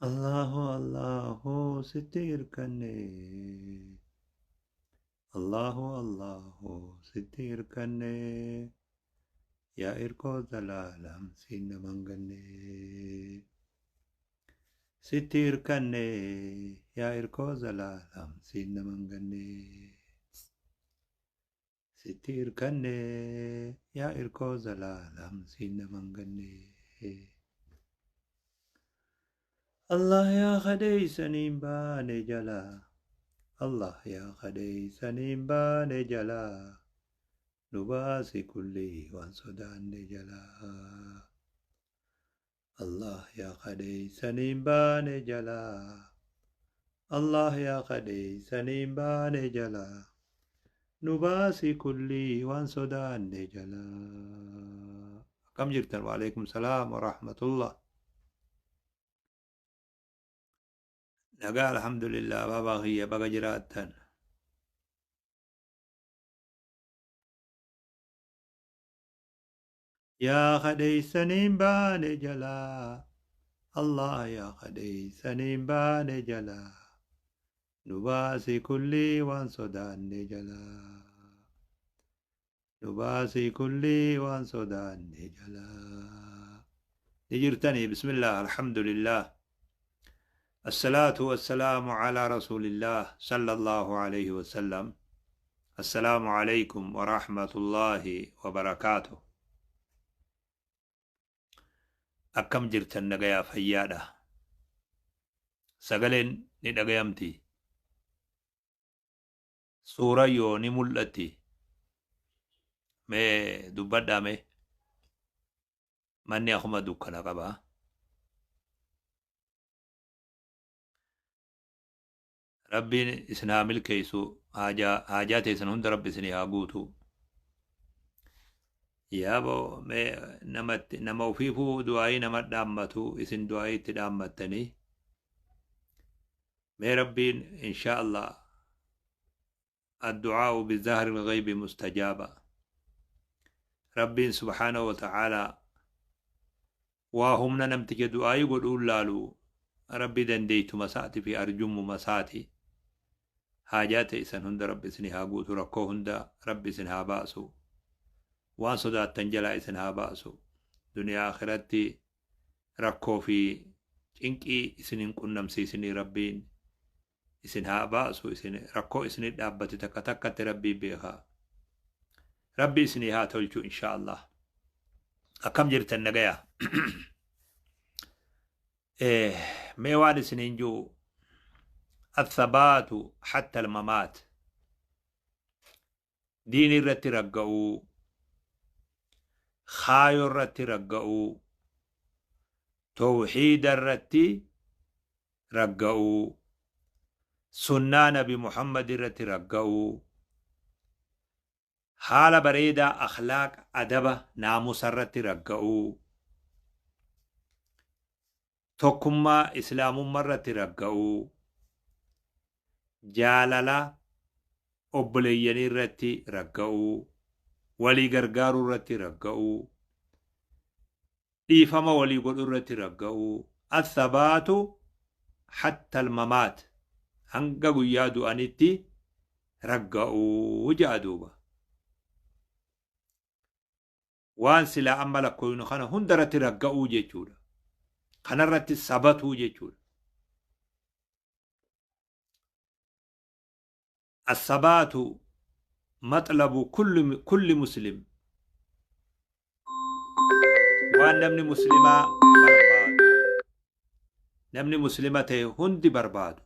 Allahu Allahu sitti irkanne. Allahu Allahu sitti irkanne. Yaa irkoo zalaalam siin naman ganne. Sitti irkanne yaa irkoo zalaalam siin naman ganne. Sitti irkanne yaa irkoo zalaalam siin naman ganne. Allah yaa kadheeysaniin baane jalaa. Allah yaa kadheeysaniin baane jalaa. Nu baasi kullii waan sodaanne jalaa. Allah yaa kadheeysaniin baane jalaa. Allah yaa kadheeysaniin baane jalaa. Nu baasi kullii waan sodaanne jalaa. Akkam jirtan? Waalaikum salaam wa rahmatullah. Nagaa, alhamdulillah. Baabaa kiyya, baga jiraattan. Yaa kadheeysaniin baane jalaa. Allah yaa kadheeysaniin baane jalaa. Nu baasi kullii waan sodaanne jalaa. Nu baasi kullii waan sodaanne jalaa. Ni jirtanii? Bismillah, alhamdulillah. الصلاة والسلام على رسول الله صلى الله عليه وسلم. السلام عليكم ورحمة الله وبركاته. Akkam jirtan? Nagayaa, fayyaadha? Sagaleen ni dhagayamti? Suurayyoo ni mul'atti? Mee dubbadhaa mee. Manni akkuma dukkana qaba. Rabbiin isin haa milkeessu, haajaa teessan hunda Rabbi isinii haa guutu. Yaaboo, mee namatti nama ofiifuu du'aayii nama dhaammatu, isin du'aayii itti dhaammattanii. Mee Rabbiin insha Allah, الدعاء بظهر الغيب مستجابة. Rabbiin subhaanahu wa ta'aalaa waa humna namticha du'aayii godhuun laalu, Rabbi dandeeytuma isaati fi arjummuma isaati. Haajaa teessan hunda Rabbi isin haa guutu, rakkoo hunda Rabbi isin haa baasu, waan sodaattan jalaa isin haa baasu, duniyaa akhiratti rakkoo fi cinqii isin hin qunnamsiisinii. Rabbiin isin haa baasu, isin rakkoo isinii dhaabbate takka takkatti Rabbii beekaa, Rabbi isinii haa tolchu insha Allah. Akkam jirtan? Nagayaa? Mee waan isiniin jiru, الثبات حتى الممات، diin irratti ragga'uu, kaayoo irratti ragga'uu, tawxiida irratti ragga'uu, sunnaa Nabi Muhammad irratti ragga'uu, haala bareedaa, akhlaaq, adaba, naamusa irratti ragga'uu, tokkummaa islaamummaa irratti ragga'uu, jaalala obboleeyyanii irratti ragga'uu, walii gargaaruu irratti ragga'uu, dhiifama walii godhuu irratti ragga'uu. الثبات حتى الممات, hanga guyyaa du'anitti ragga'uu ja'a duuba. Waan silaa amma lakkoynu kana hunda irratti ragga'uu jechuudha. Kanarratti sabatuu jechuudha. الثبات مطلب كل مسلم. Waan namni muslimaa barbaadu, namni muslima ta'e hundi barbaadu,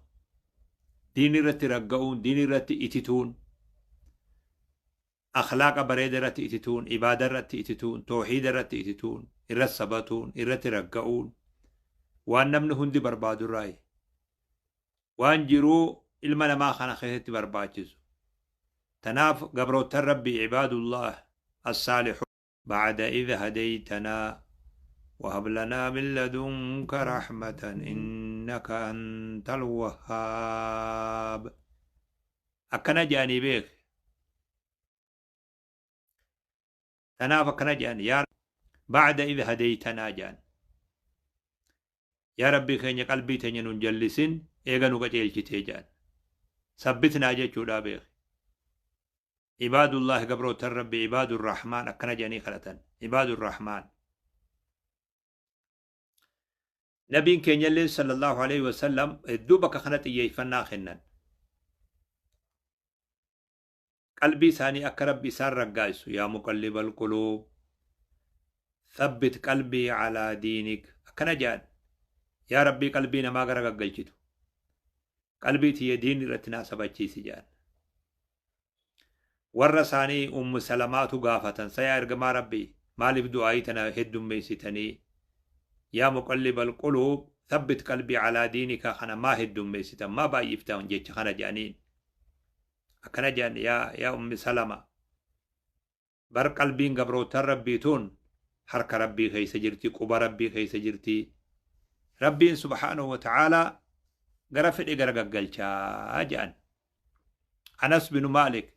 diin irratti ragga'uun, diin irratti itituun, akhlaaqa bareeda irratti itituun, ibaada irratti itituun, tooxiida irratti itituun, irratti sabatuun, irratti ragga'uun waan namni hundi barbaadu irraayi, waan jiruu ilma namaa kana keessatti barbaachisu. Tanaaf gabroottan Rabbii, عباد الله الصالحون, بعد إذ هديتنا وهب لنا من لدنك رحمة إنك أنت الوهاب. Akkana jedhanii beek. Tanaaf akkana jedhan, yaa بعد إذ هديتنا jedhan. Yaa Rabbii keenya, qalbii teenya nun jallisin eega nu qaceelchitee jedhan. Sabbitnaa jechuudha beeki. Ibaadullahi, gabrootan Rabbi, ibaadur Rahmaan akkana jedhanii kadhatan. Ibaadur Rahmaan. Nabiin keenyallee sallallahu alaihi wasallam hedduu bakka kana xiyyeeffannaa kennan. Qalbii isaanii akka Rabbi isaan raggaa'isu, yaa muqallibal quluub thabbit qalbii calaa diinik akkana jedhan. Yaa Rabbii qalbii namaa gara gaggalchitu, qalbii tiyya diin irratti naa sabachiisi jedhan. Warra isaanii Ummu Salamaatu gaafatan, sayaa ergamaa Rabbii, maaliif du'aayii tana heddummeessitanii, yaa muqallibal quluub thabbit qalbii calaa diinika kana maa heddummeessitan, maa baay'iftan jecha kana jedhaniin. Akkana jedhan: yaa Ummi Salama, bar qalbiin gabrootan Rabbii tun harka Rabbii keessa jirti, quba Rabbii keessa jirti. Rabbiin subhaanahu wa ta'aalaa gara fedhe gara gaggalchaa jedhan. Anas binu Maalik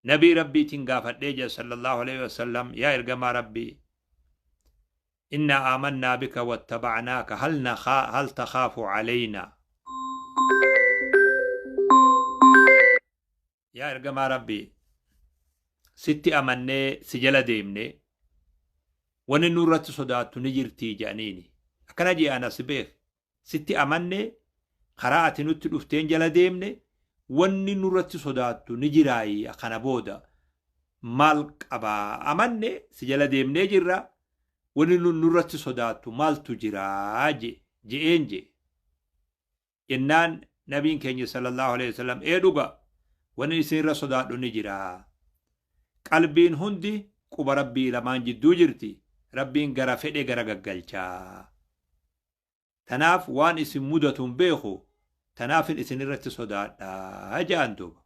nabii Rabbiitiin gaafadhee jedha sallallahu alaihi wasallam, yaa ergamaa Rabbii, innaa aamannaa bika wattabacnaaka, hal takhaafu calaynaa? Yaa ergamaa Rabbii, sitti amannee si jala deemne, wanni nurratti sodaattu ni jirtii jedhaniini. Akkana jee Anas beek: sitti amanne, karaa ati nutti dhufteen jala deemne, wanni nurratti sodaattu ni jiraayi? Kana booda maal qabaa? Amanne, si jala deemnee jirra, wanni nurratti sodaattu maaltu jiraa je'een je jennaan, nabiin keenya sallallahu alaihi wasallam, ee dhuga, wanni isinirra sodaadhu ni jira. Qalbiin hundi quba Rabbii lamaan jidduu jirti. Rabbiin gara fedhe gara gaggalchaa. Tanaaf waan isin mudatu hin beeku, tanaafin isin irratti sodaadha jedhan duuba.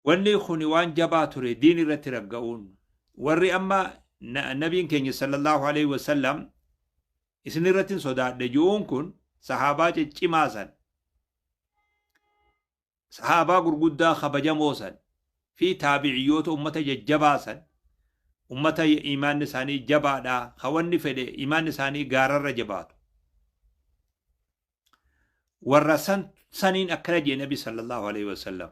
Wanni kuni waan jabaa ture, diin irratti ragga'uun. Warri amma nabiin keenya sallallahu alaihi wasallam isin irratti hin sodaadhe ji'uun kun sahaabaa ciccimaa san, sahaabaa gurguddaa kabajamoo san fi taabiciyyoota ummata jajjabaa san, ummata imaanni isaanii jabaadha, ka wanni fedhe imaanni isaanii gaararra jabaatu. Warra san saniin akkana jee nabi sallallahu alaihi wasallam.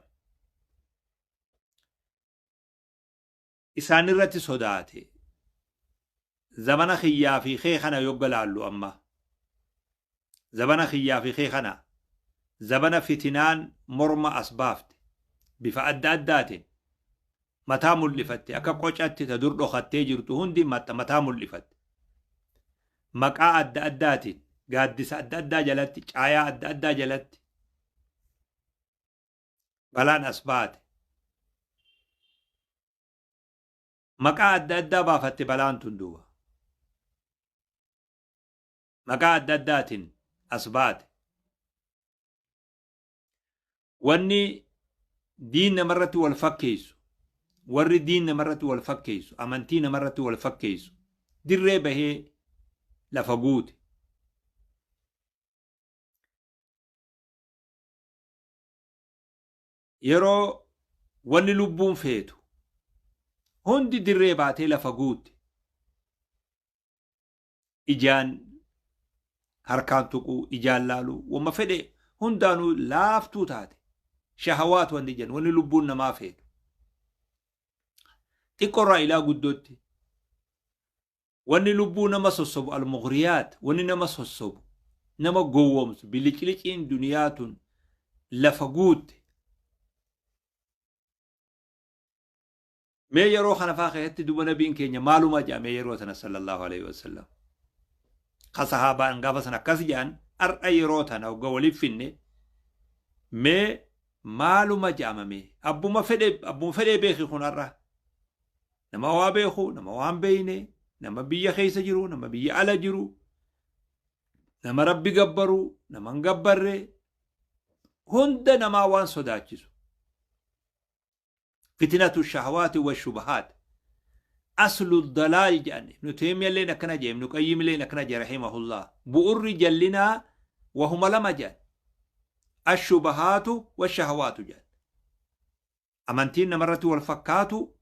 Isaan irratti sodaate. Zamana kiyyaa fi kee kana yogga laallu, amma zabana kiyyaa fi kee kana, zabana fitinaan morma as baafte, bifa adda addaatiin mataa mul'ifatte, akka qocatti ta dur dhokattee jirtu hundi mataa mul'ifatte, maqaa adda addaatiin, gaaddisa adda addaa jalatti, caayaa adda addaa jalatti balaan as baate, maqaa adda addaa baafatte. Balaan tun duuba maqaa adda addaatiin as baate. Wanni diin namarratti wal fakkeessu, warri diin namarratti wal fakkeessu, amantii namarratti wal fakkeessu dirree bahee lafa guute. Yeroo wanni lubbuun feetu hundi dirree baatee lafa guutte, ijaan harkaan tuquu, ijaan laaluu, wamma fedhe hundaanuu laaftuu taate, shahawaat wanni jedhan, wanni lubbuun namaa feetu xiqqorraa ilaa guddootti, wanni lubbuu nama sossobu, almughriyaat, wanni nama sossobu, nama gowwoomsu, biliciliciin duniyaa tun lafa guutte. Mee yeroo kana faa keessatti duba nabiin keenya maaluma jedha mee yeroo tana sallallahu alaihi wasallam? Ka sahaabaan gaafa sana akkas jedhan, har'a yeroo tana hogga waliif finne mee maaluma jedhama mee? Abbuma fedhe, abbuma fedhee beeki kun har'a nama waa beeku, nama waan beeyne, nama biyya keessa jiru, nama biyya ala jiru, nama Rabbi gabbaru, nama hin gabbarre, hunda namaa waan sodaachisu fitinatu shahawaati wa shubahaat aslu dalaal jedhan. Ibnu Teemiyalleen akkana jedhe, Ibnu Qayyimilleen akkana jedhe rahimahullah. Bu'urri jallinaa wahuma lama jedhan: ashubahaatu wa shahawaatu jedhan. Amantiin namarratti wal fakkaatu,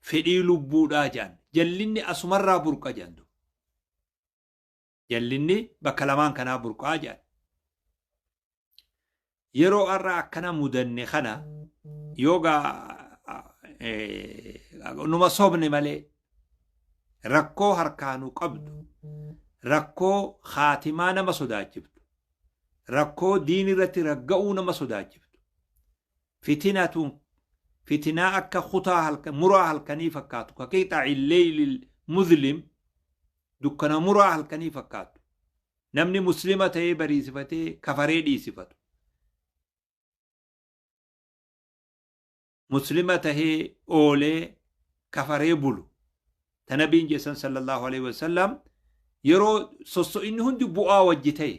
fedhii lubbuudhaa jedhan. Jallinni asumarraa burqa jedhan. Jallinni bakka lamaan kanaa burqaa jedhan. Yeroo har'a akkana mudanne kana yoogaa numa sobne malee, rakkoo harkaa nu qabdu, rakkoo khaatimaa nama sodaachiftu, rakkoo diin irratti ragga'uu nama sodaachiftu, fitinatun fitinaa akka kutaa halkan muraa halkanii fakkaatu, ka qixa'i leeylil muzlim, dukkana muraa halkanii fakkaatu, namni muslima ta'ee bariisifatee kafaree dhiisifatu, muslima tahee oolee kafaree bulu, ta nabiin jeessan sallallahu alaihi wasallam, yeroo sosso'inni hundi bu'aa wajji ta'e,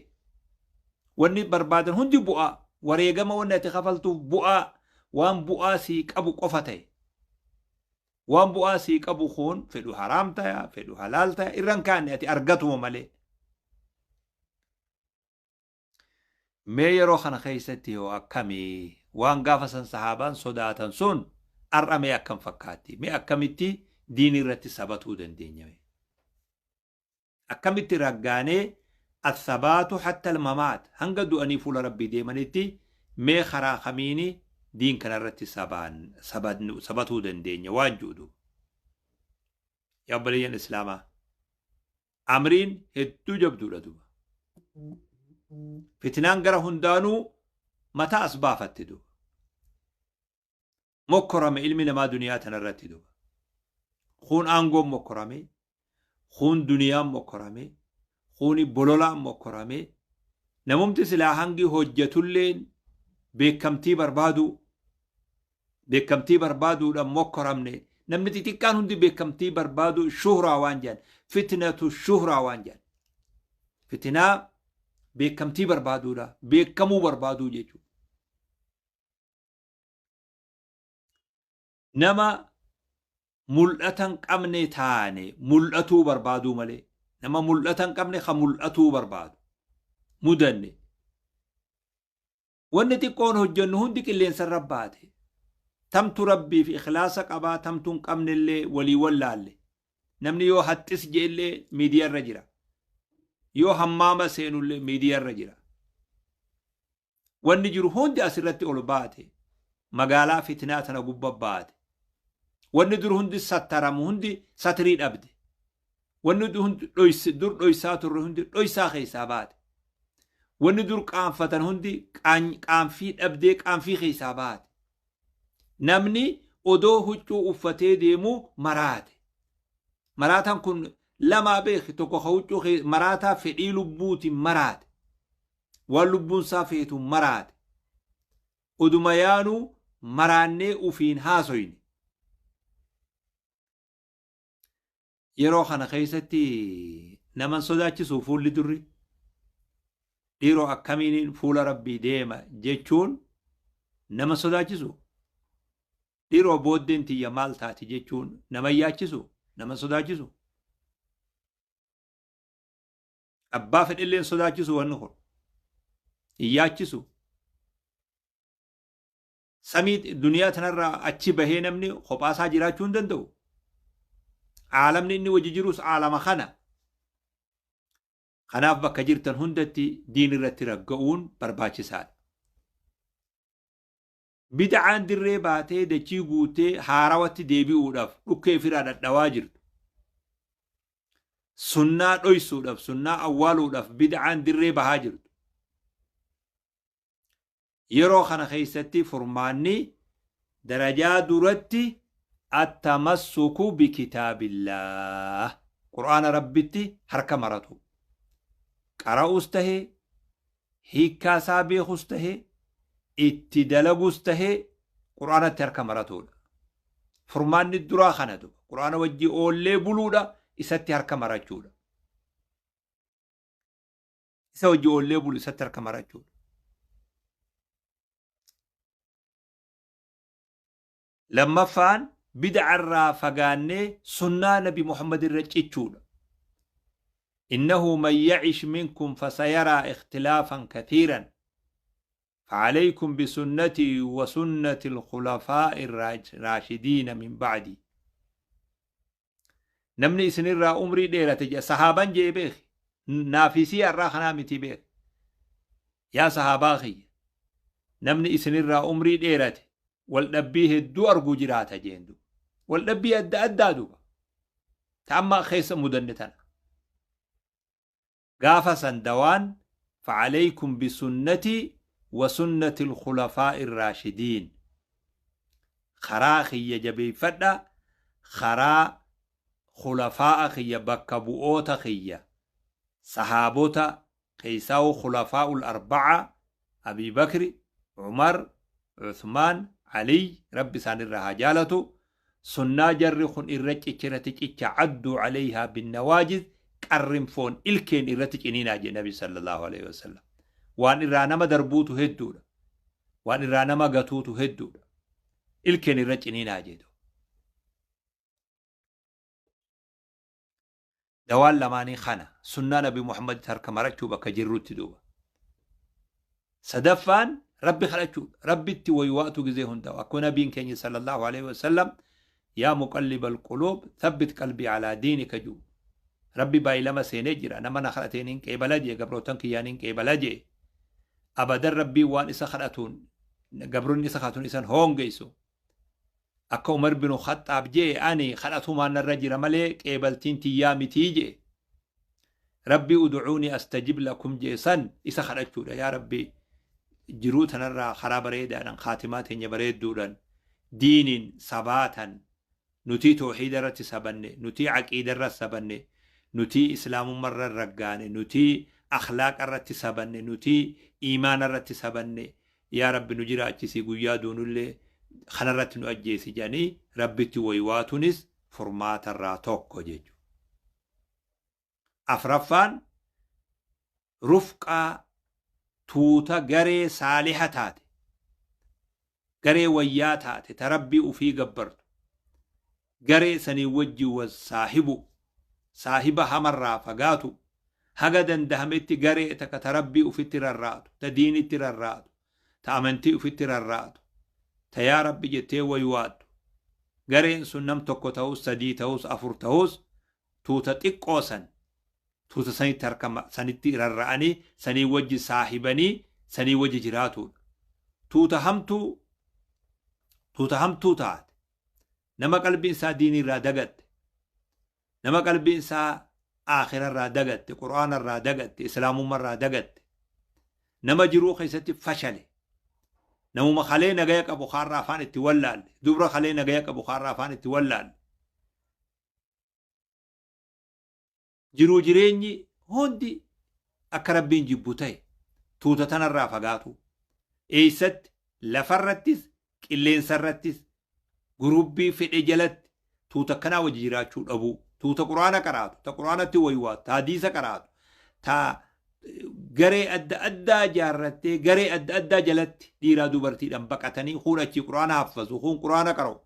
wanni barbaadan hundi bu'aa, wareegama wanni ati kafaltuuf bu'aa, waan bu'aa sii qabu qofa ta'e, waan bu'aa sii qabu kun fedhu haraam taya, fedhu halaal taya, irran kaanne ati argatuma malee. Mee yeroo kana keessatti yoo akkamii waan gaafa san sahaabaan sodaatan sun har'a mee akkam fakkaatti? Mee akkamitti diin irratti sabatuu dandeenya? Mee akkamitti raggaanee athabaatu hatta almamaat, hanga du'anii fuula rabbii deemanitti, mee karaa kamiini diin kana irratti sabatuu dandeenya waan jedhu? Yaa obboleeyyan islaamaa, amriin hedduu jabduudha duba. Fitnaan gara hundaanuu mataa as baafatti duba. Mokkorame ilmi namaa duniyaa tanarratti duba. Kun aangoon mokkorame, kun duniyaan mokkorame, kun bololaan mokkorame. Namumti silaa hangi hojjetulleen beekamtii barbaadu, beekamtii barbaaduudhaan mokkoramne. Namni xixiqqaan hundi beekamtii barbaadu, shuhraa waan jedhan, fitnatu shuhraa waan jedhan, fitinaa beekamtii barbaaduudha, beekamuu barbaaduu jechuudha. Nama mul'ata hin qabne taane mul'atuu barbaaduu malee, nama mul'ata hin qabne ka mul'atuu barbaadu mudanne. Wanni xiqqoon hojjennu hundi qilleensarra baate. Tamtu rabbiif ikhlaasa qabaa, tamtu hin qabnellee walii wallaalle. Namni yoo haxxis je'ellee miidiyaarra jira. Yoo hammaama seenullee miidiyaarra jira. Wanni jiru hundi asirratti ol baate. Magaalaa fitnaa tana gubba baate. Wanni dur hundi sattaramu hundi satrii dhabde. Wanni hundi dur dhoysaa turre hundi dhoysaa keessaa baate. Wanni dur qaanfatan hundi qaanfii dhabdee qaanfii keessaa baate. Namni odoo huccuu uffatee deemu maraate. Maraataan kun lamaa beeki: tokko ka huccuu maraataa fedhii lubbuutiin maraate. Waan lubbuun isaa feetu maraate. Oduma yaanuu maraannee ufiin haasoyne. Yeroo kana keessatti naman sodaachisu fuulli durri. Dhiiroo, akkamiin fuula rabbii deema jechuun nama sodaachisu? Dhiiroo, booddeen tiyya maal taati jechuun nama yaachisu, nama sodaachisu? Abbaa fedhilleen sodaachisu, wanni kun hin yaachisu. Samii duniyaa tanarraa achi bahee namni kophaasaa jiraachuu hin danda'u. Aalamni inni wajji jirus aalama kana. Kanaaf bakka jirtan hundatti diin irratti ragga'uun barbaachisaadha. Bid'aan dirree baatee dachii guutee haarawatti deebi'uudhaaf dhukkee firaa dhadhawaa jirtu. Sunnaa dhoysuudhaaf, sunnaa awwaaluudhaaf bid'aan dirree bahaa jirtu. Yeroo kana keessatti furmaanni darajaa duratti attamassuku bikitaabillaah, qur'aana rabbitti harka maratu, qara'us tahee, hiikkaa isaa beekus tahee, itti dalagus tahee, qur'aanatti harka maratuudha. Furmaanni duraa kana duba qur'aana wajjii oollee buluudha, isatti harka marachuudha. Isa wajji oollee bulu, isatti harka marachuudha. Lammaffaan bid'arraa fagaannee sunnaa nabi Muhammad irra cichuudha. إنه من يعش منكم فسيرى اختلافا كثيرا فعليكم بسنتي وسنة الخلفاء الراشدين من بعدي. Namni isinirraa umrii dheerate jedha, sahaabaan jee beeki. Naafisii har'aa kanaa miti beek. Yaa sahaabaa kiyya, namni isinirraa umrii dheerate waldhabbii hedduu arguu jiraata jeen duuba. Waldhabbii adda addaa duuba. Ta amma keessa mudanne tana. Gaafa san dawaan فعليكم بسنتي وسنة الخلفاء الراشدين. Karaa kiyya jabeeffadha, karaa khulafaa'a kiyya, bakka bu'oota kiyya, sahaabota keessaa'u khulafaa'ul arba'a, Abii Bakri, Umar, Uthmaan, Aliy, Rabbi isaanirraa haa jaalatu. Sunnaa jarri kun irra cichirratti cicha, cadduu calayhaa binnawaajiz, qarrinfoon ilkeen irratti ciniinaa jedhe Nabi sallallahu alaihi wasallam. Waan irraa nama darbuutu hedduudha, waan irraa nama gatuutu hedduudha, ilkeen irra ciniinaa jedhu. Dawaan lamaanii kana, sunnaa Nabi Muhammad harka marachuu bakka jirrutti duuba. Sadaffaan Rabbi kadhachuudha. Rabbitti waywaatu gizee hundaa'u. Akkuma Nabiin keenya sallallahu alaihi wasallam yaa muqallibal quluub thabbit qalbii alaa diinika jiru. Rabbi baay'ilama seenee jira. Nama na kadhateen hin qeebala jee, gabrootan kiyyaan hin qeebala jee. Abadan Rabbiin waan isa kadhatuun, gabroonni isa kadhatuun isan hoongeysu. Akka Umar bin Khaxxaab jee, ani kadhatumaan narra jira malee qeebaltiin tiyyaa mitii jee. Rabbi ud'uuni astajib lakum jee san isa kadhachuudha. Yaa Rabbi, jiruu tanarraa karaa bareedaadhaan, kaatimaa teenya bareedduudhaan, diiniin sabaatan, nutii toohiida irratti sabanne, nutii aqiida irratti sabanne, nutii islaamummaa irra raggaane, nutii akhlaaqa irratti sabanne, nutii iimaana irratti sabanne, yaa Rabbi nu jiraachisi, guyyaa duunullee kanarratti nu ajjeesi jedhanii Rabbitti waywaatunis furmaatarraa tokko jechuudha. Afraffaan rufqaa, tuuta garee saaliha taate, garee wayyaa taate, ta Rabbii ufii gabbartu, garee sanii wajji wal saahibu, saahiba hamarraa fagaatu. Haga dandahametti garee takka ta Rabbii ufitti rarraatu, ta diinitti rarraatu, ta amantii ufitti rarraatu, ta yaa Rabbi jettee waywaattu, gareen sun nam tokko ta'us, sadii ta'us, afur ta'us, tuuta xiqqoo san, tuuta sanitti harka sanitti rarra'anii, sanii wajji saahibanii, sanii wajji jiraatuudha. Tuuta hamtuu, tuuta hamtuu taate, nama qalbiin isaa diinii irraa dagatte, nama qalbiin isaa aakhira irraa dagatte, Qur'aana irraa dagatte, islaamummaa irraa dagatte, nama jiruu keessatti fashale, namuma kalee nagaya qabu kaarraa afaan itti wallaalle, dubra kalee nagaya qabu kaarraa afaan itti wallaalle, jiruu jireenyi hundi akka Rabbiin jibbu ta'e, tuuta tanarraa fagaatu. Eessatti? Lafarrattis qilleensarrattis gurubbii fedhe jalatti tuuta akkanaa wajji jiraachuu dhabuu. Tuuta Quraana qaraatu, ta Quraanatti waywaatu, ta hadiisa qaraatu, ta garee adda addaa jaarrattee garee adda addaa jalatti dhiiraa dubartiidhaan baqatanii, kuun achii Quraana haffazu, kuun Quraana qara'u.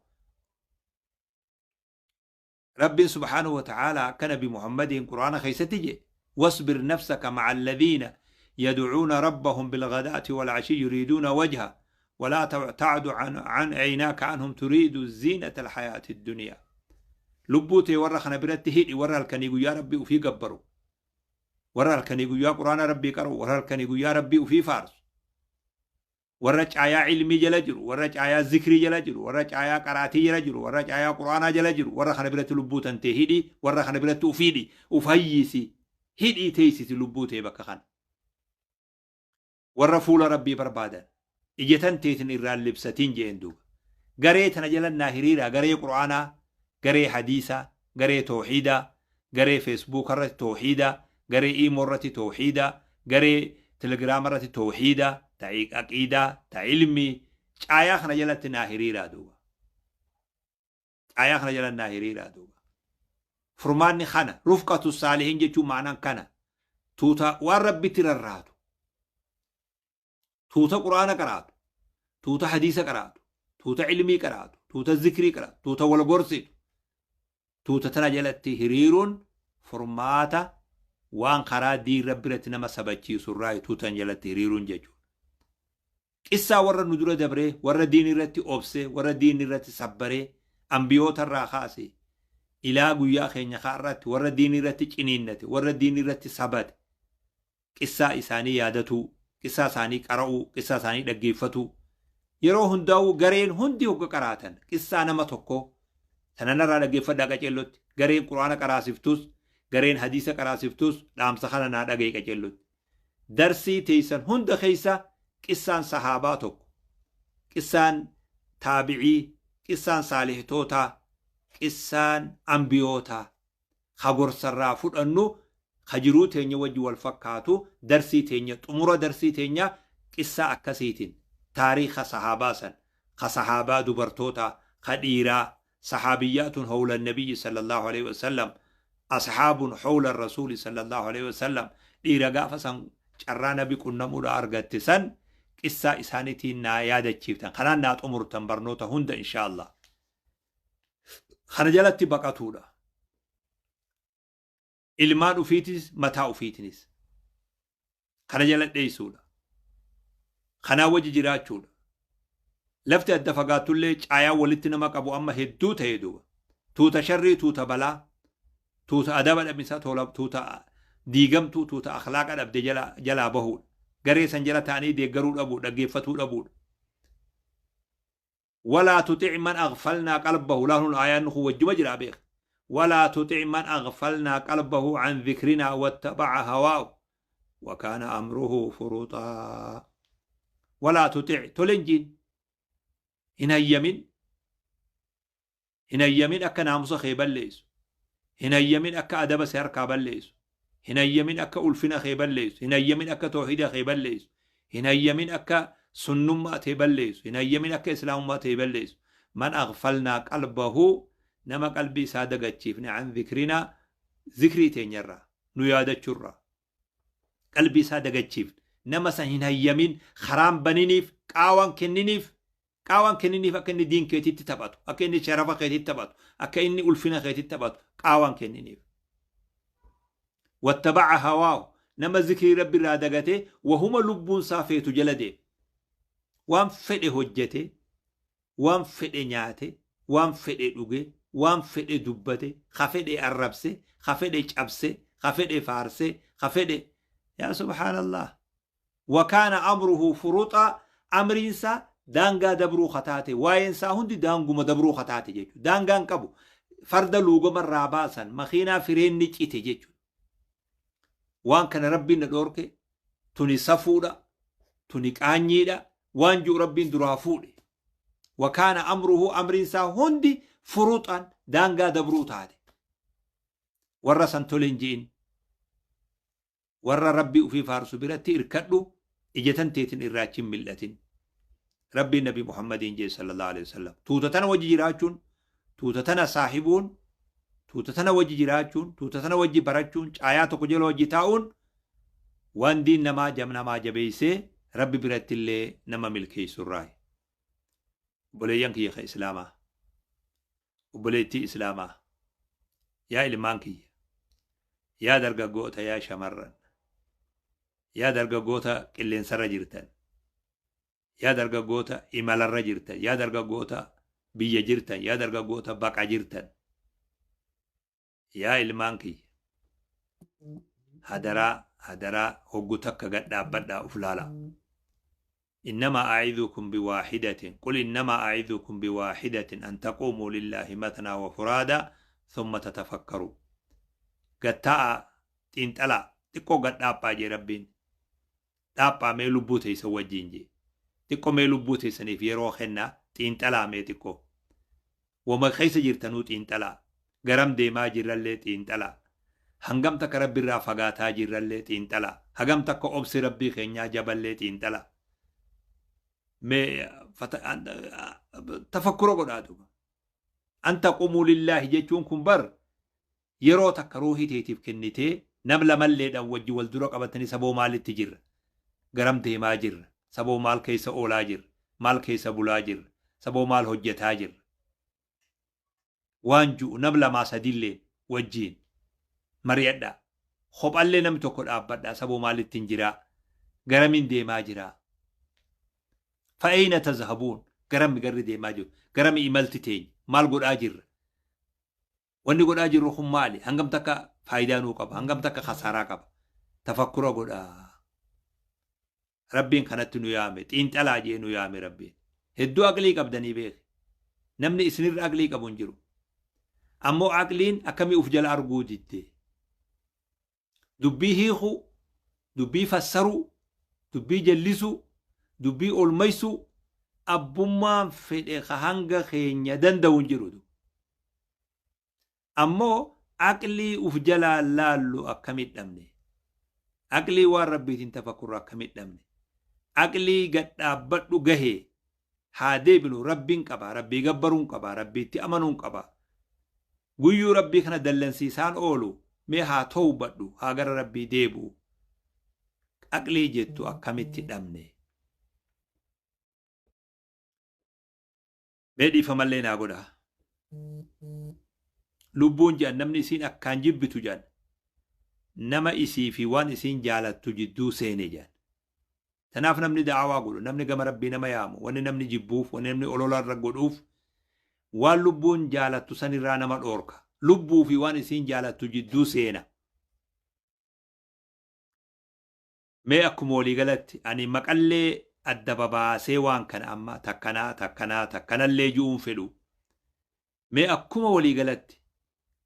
Rabbiin subhaanahu wa ta'aalaa akka Nabi Muhammadiin Quraana keessatti jedhe, wasbir nafsaka ma'a alladhiina yad'uuna rabbahum bilghadaati wal'ashii yuriiduuna wajha walaa ta'du an aynaaka anhum turiidu ziinata alhayaati addunyaa. Lubbuu tee warra kana biratti hidhi, warra halkanii guyyaa Rabbii ufii gabbaru, warra halkanii guyyaa Quraana Rabbii qara'u, warra halkanii guyyaa Rabbii ufii faarsu, warra caayaa ilmii jala jiru, warra caayaa zikrii jala jiru, warra caayaa qaraatii jala jiru, warra caayaa Quraanaa jala jiru, warra kana biratti lubbuu tantee hidhi, warra kana biratti uf hidhi, uf hayyisi, hidhii teessisi lubbuu tee bakka kana. Warra fuula Rabbii barbaadan ija tan teetin irraan libsatiin jeen duuba. Garee tana jala naa hiriiraa, garee Quraanaa, garee hadiisaa, garee toohiidaa, garee Feesbuuk irratti toohiidaa, garee iimoo irratti toohiidaa, garee Telegiraama irratti toohiidaa, ta aqiidaa, ta ilmii, caayaa kana jalatti naa hiriiraa duuba. Caayaa kana jala naa hiriiraa duuba. Furmaanni kana, rufqatu saalihin jechuun ma'anaan kana. Tuuta waan Rabbitti rarraatu, tuuta Quraana qaraatu, tuuta hadiisa qaraatu, tuuta ilmii qaraatu, tuuta zikrii qaraatu, tuuta wal gorsitu, tuuta tana jalatti hiriiruun furmaata waan karaa diin Rabbi irratti nama sabachiisu irraa tuutan jalatti hiriiruun jechuudha. Qissaa warra nu dura dabree, warra diin irratti obsee, warra diin irratti sabbaree, ambiyoota irraa kaase, Ilaa guyyaa keenya kaarratti warra diinii irratti ciniinnate, warra diinii irratti sabate, qissaa isaanii yaadatuu, qissaa isaanii qara'uu, qissaa isaanii dhaggeeffatuu. Yeroo hundaa'uu gareen hundi hogga qaraatan qissaa nama tokkoo tananarraa dhaggeeffadhaa qaceellotti. Gareen Quraana qaraasiftus, gareen hadiisa qaraasiftus dhaamsa kana naa dhaga'i qaceellotti. Darsii teessan hunda keessa qissaan sahaabaa tokko, qissaan taabicii, qissaan saalihtootaa, qissaan ambiyootaa ka gorsarraa fudhannu, ka jiruu teenya wajji wal fakkaatu, darsii teenya xumura darsii teenya qissaa akkasiitiin taariika sahaabaa san, ka sahaabaa dubartootaa, ka dhiiraa, sahaabiyyaatun hawla nabiyyi sallallahu alaihi wasallam, ashaabun hawla rasuuli sallallahu alaihi wasallam, dhiira gaafa san carraa nabi qunnamuudha argatte san qissaa isaaniitiin naa yaadachiiftan, kanaan naa xumurtan barnoota hunda insha Allah. Kana jalatti baqatuudha. Ilmaan ufiitis mataa ufiitinis. Kana jala dheessuudha. Kanaa wajji jiraachuudha. Lafti adda fagaattullee caayaa walitti nama qabu amma hedduu ta'e duuba. Tuuta sharrii, tuuta balaa, tuuta adaba dhabinsaa, tuuta diigamtuu, tuuta akhlaaqa dhabde jalaa bahuudha. Garee san jala ta'anii deeggaruu dhabuu, dhaggeeffatuu dhabuudha. Walaa tuxic man aghfalnaa qalbahu, laaluun aayaan kun wajjuma jira beek. Walaa tuxic man aghfalnaa qalbahu an dhikrinaa wattabaca hawaahu wa kaana amruhu furuxaa. Walaa tuxic, tolen jiin, hin hayyamin, hin hayyamin akka naamusa kee balleessu, hin hayyamin akka adaba si harkaa balleessu, hin hayyamin akka ulfina kee balleessu, hin hayyamin akka toohida kee balleessu, hin hayyamin akka sunnummaa ta'e balleessu, hin hayyamin akka islaamummaa ta'e balleessu. Man aghfalnaa qalbahu, nama qalbii isaa dagachiifne, an dhikrinaa, zikrii teenyarraa, nu yaadachuurraa qalbii isaa dagachiifne, nama san hin hayyamin, karaan baniniif, qaawaan kenniniif, qaawaan kenniniif akka inni diin keetitti taphatu, akka inni sharafa keetitti taphatu, akka inni ulfina keetitti taphatu qaawaan kenniniif. Wattabaca hawaahu, nama zikrii rabbi irraa dagatee wahuma lubbuun isaa feetu jala deeme, waan fedhe hojjete, waan fedhe nyaate, waan fedhe dhuge, waan fedhe dubbate, ka fedhe arrabse, ka fedhe cabse, ka fedhe faarse, ka fedhe, yaa subhaanallah. Wakaana amruhu furuxaa, amriinsaa daangaa dabruu kataate, waa'een isaa hundi daanguma dabruu kataate jechuudha. Daangaan qabu farda luugamarraa baasan, makiinaa fireenni cite jechuudha. Waan kana rabbiin na dhoorke, tuni safuudha, tuni qaanyiidha, waan ji'u rabbiin duraa fuudhe. Wakaana amruhu, amriinsaa hundi furuxaan daangaa dabruu taate. Warra san tole hin ji'in. Warra rabbii ufii faarsu biratti irkadhu, ijatan teetin irraachi hin mil'atin. Rabbiin Nabi Muhammadiin jee sallallahu alaihi wasallam. Tuuta tana wajji jiraachuun, tuuta tana saahibuun, tuuta tana wajji jiraachuun, tuuta tana wajji barachuun, caayaa tokko jala wajji taa'uun waan diin namaa namaa jabeessee rabbi biratti illee nama milkeessurraayi. Obboleeyyan kiyya ka Islaamaa, obboleettii Islaamaa, yaa ilmaan kiyya, yaa dargaggoota, yaa shamarran, yaa dargaggoota qilleensarra jirtan, yaa dargaggoota imalarra jirtan, yaa dargaggoota biyya jirtan, yaa dargaggoota baqa jirtan, yaa ilmaan kiyya, hadaraa hadaraa hoggu takka gad dhaabbadhaa uf laala. إنما أعظكم بواحدة، قل إنما أعظكم بواحدة أن تقوموا لله مثنى وفرادا ثم تتفكروا. قد xiinxalaa xiqqoo gad dhaabbaa jee rabbiin. Dhaabbaa mee lubbuu teessan wajjiin jee. Xiqqoo mee lubbuu teessaniif yeroo kennaa, xiinxalaa mee xiqqoo. Wama keessa jirtanuu xiinxalaa. Garam deemaa jirrallee xiinxalaa. Hangam takka rabbiirraa fagaataa jirrallee xiinxalaa. Hagam takka obsi rabbii keenyaa jaballee xiinxalaa. Mee tafakkura godhaa duuba. An taqumuu lillaahi jechuun kun bar yeroo takka ruuhii teetiif kennitee nam lamalleedhaan wajji wal dura qabatanii, saboo maalitti jirra? Garam deemaa jirra? Saboo maal keessa oolaa jirra? Maal keessa bulaa jirra? Saboo maal hojjetaa jirra? Waan ju'u nam lamaa sadillee wajjiin mari'adhaa. Kophallee namni tokko dhaabbadhaa, saboo maalitti hin jiraa? Garamiin deemaa jiraa? Fa'eeyna tazhabuun, garami garri deemaa jiru? Garami imalti teenya? Maal godhaa jirra? Wanni godhaa jirru kun maali? Hangam takka faayidaa nuu qaba? Hangam takka khasaaraa qaba? Tafakkura godhaa. Rabbiin kanatti nu yaame. Xiinxalaa jee nu yaame Rabbiin. Hedduu aqlii qabdanii beeki. Namni isinirra aqlii qabu hin jiru. Ammoo aqliin akkamii uf jala arguu didde? Dubbii hiikuu, dubbii fassaruu, dubbii jallisuu, dubbii olmaysuu abbummaan fedhe ka hanga keenya danda'u hin jiru. Ammoo aqlii uf jalaa laallu akkamit dhabne? Aqlii waan Rabbiitiin tafakkurru akkamit dhabne? Aqlii gad dhaabbadhu gahe haa deebinu Rabbiin qaba, Rabbii gabbaruun qaba, Rabbiitti amanuun qaba. Guyyuu Rabbii kana dallansiisaan oolu mee haa towbadhu, haa gara Rabbii deebi'u. Aqlii jettu akkamitti dhabne? Mee dhiifamallee naa godhaa. Lubbuun jedhan namni isiin akkaan jibbitu jedhan nama isii fi waan isiin jaalattu jidduu seene jedhan. Tanaaf namni da'awaa godhu, namni gama Rabbii nama yaamu, wanni namni jibbuuf, wanni namni olola irra godhuuf waan lubbuun jaalattu sanirraa nama dhoorka. Lubbuu fi waan isiin jaalattu jidduu seena. Mee akkuma walii galatti ani maqallee adda babaasee waan kana amma takkanaa takkanaa takkanallee ju'uun fedhu. Mee akkuma walii galatti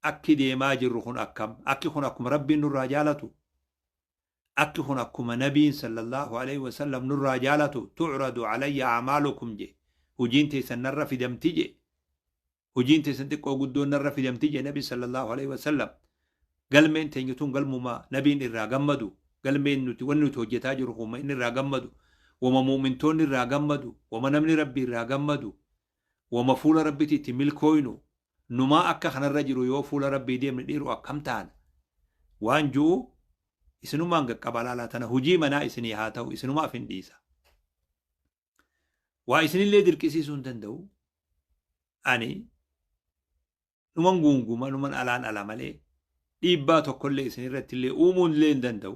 akki deemaa jirru kun akkam? Akki kun akkuma Rabbiin nurraa jaalatu? Akki kun akkuma Nabiin sallallahu alaihi wasallam nurraa jaalatu tu'radu alayya a'maalukum je hujiin teessan narra fidamti je Hojiin teessan xiqqoo guddoon narra fidamti jedhe Nabi sallallahu alaihi wasallam. Galmeen teenya tun galmuma Nabiin irraa gammadu, galmeen nuti wanni nuti hojjetaa jirru kun inni irraa gammadu, wama mu'mintoonni irraa gammadu, wama namni Rabbi irraa gammadu, wama fuula Rabbitti itti milkooynu, numaa akka kanarra jiru yoo fuula Rabbii deemne dhiiru akkam taana? Waan ju'u isinumaan gaqqabaa laalaa tana hujii manaa isinii haa ta'u isinumaaf hin dhiisa. Waa isinillee dirqisiisuu hin danda'u. Ani numan guunguma numan alaan ala malee dhiibbaa tokkollee isinirratti illee uumuu illee hin danda'u.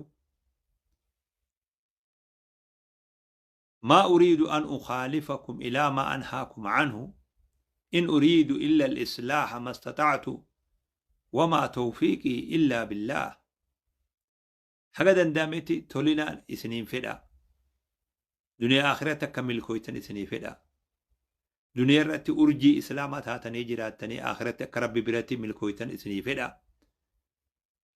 Maa uriidu an ukhaalifakum ilaa maa anhaakum anhu in uriidu illa al-islaaha mastata'tu wamaa tawfiiqii illaa billaah. Haga danda'ametti tolinaan isiniin fedha. Duniyaa akhiratti akka milkooytan isinii fedha. Duniyaa irratti urjii islaamaa taatanii jiraattanii akhiratti akka Rabbi biratti milkooytan isinii fedha.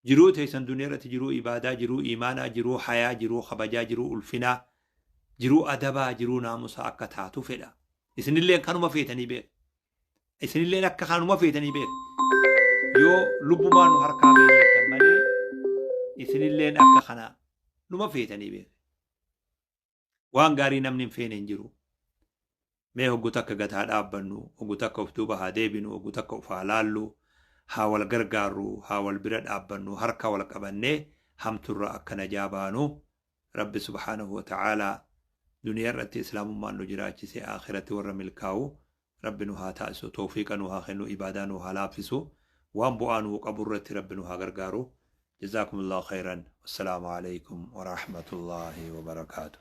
Jiruu teessan duniyaa irratti jiruu ibaadaa, jiruu iimaanaa, jiruu hayaa, jiruu kabajaa, jiruu ulfinaa, jiruu adabaa, jiruu naamusaa akka taatu fedha. Isinilleen kanuma feetanii beeku. Isinilleen akka kanuma feetanii beeku. Yoo lubbumaan nu harkaa ba'e jettan malee isinilleen akka kana numa feetanii beeku. Waan gaarii namni hin feene hin jiru. Mee hoggu takka gad haa dhaabbannu, hoggu takka of duuba haa deebinu, hoggu takka of haa laallu, haa wal gargaarru, haa wal bira dhaabbannu, harka wal qabannee hamturra akka najaa baanu Rabbi subhaanahu wa ta'aalaa duniyaa irratti islaamummaan nu jiraachise aakiratti warra milkaawu Rabbi nu haa taasisu tawfiiqa nu haa kennu ibaadaa nu haa laaffisu waan bu'aa nuu qabu irratti Rabbi nu haa gargaaru jazaakumullahu khayran wassalaamu alaikum warahmatullaahi wabarakaatu.